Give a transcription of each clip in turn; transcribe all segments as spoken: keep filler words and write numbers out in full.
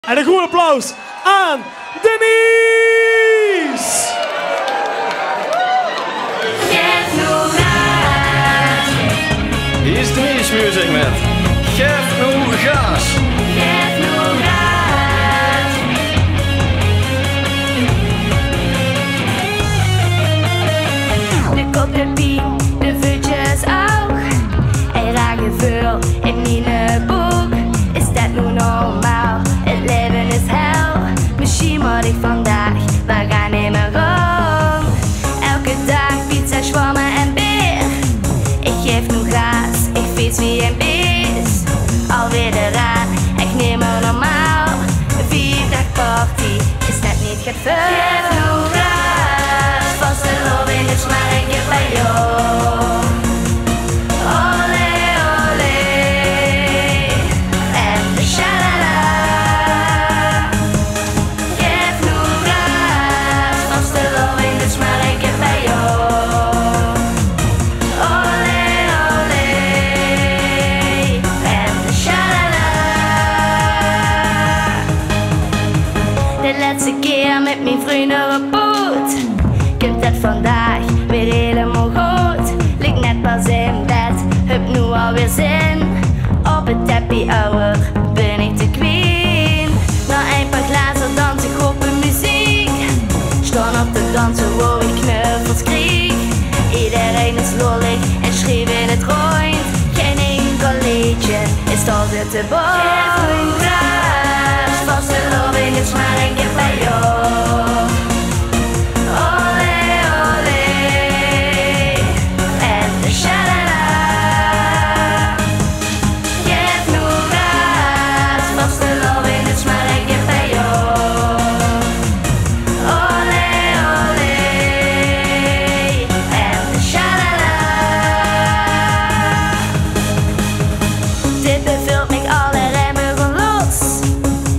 En een groot applaus aan Denise! Geef noe gaas. Hier is Denise Music met Geef noe gaas. Geef noe gaas. De kop deit pien, de veutjes ouch. En raar geveul in miene boek. Is det noe normaal? Het laeve is hel. Mesjien mót ich vandaag mer gaon nimmer óm. Elke daag pizza, shawarma en beer. Ich gaef noe gaas, ich fiets wie ein bees. Alweer d'raan, ech nimmer normaal. Vief daag party, is det neet get väöl? Gaef noe gaas, vastelaovend is mer ein kier per jaor. Olé, olé, en sjalala. Gaef noe gaas, vastelaovend is mer ein kier per jaor. Olé, olé, en sjalala. De lètste kier mit mien vrunj op poot. Kump det vandaag weer hielemaol good? Lik net pas in bed, höb noe alweer zin. Op het tappie, ouwer, bin ich de queen. Nao ein paar glazer dans ich op de meziek. Staon op te danse, wao ich knuffels krieg. Ederein is lollig en sjrief in het róndj. Gein inkel leedje is te bont. Gaef noe gaas, vastelaovend is mer ein kier per jaor. Olé, olé, en sjalala. Gaef noe gaas, vastelaovend is mer ein kier per jaor. Olé, olé, en sjalala. Dit bevult mich al en rem ich los.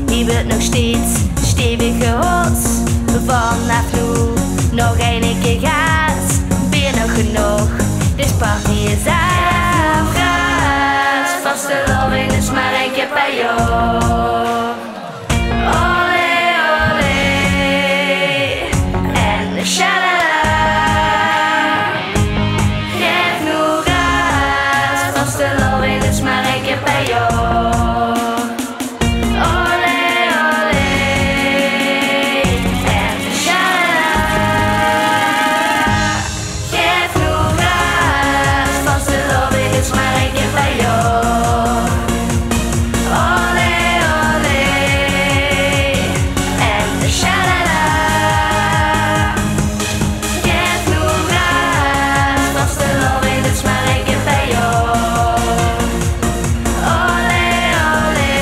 Hie wuuert nog steeds stevig gehotst. Vanaaf noe nog ein kier gaas. Beer nog genóg, dis party is aaf. Gaas, vastelaovend is mer ein kier per jaor. Olé, olé, en sjalala. Gaef noe gaas, vastelaovend is mer ein kier per jaor. Olé, olé, en sjalala. Gaef noe gaas, vastelaovend is mer ein kier per jaor. Olé, olé, en sjalala. Gaef noe gaas, vastelaovend is mer ein kier per jaor. Olé, olé,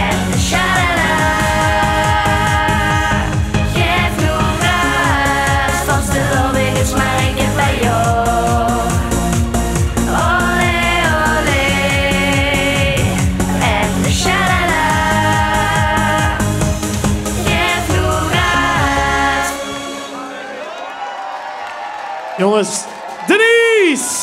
en sjalala. Gaef noe gaas, vastelaovend is mer ein kier per jaor. Olé, olé, en sjalala. Gaef noe gaas. Jónges, Denise!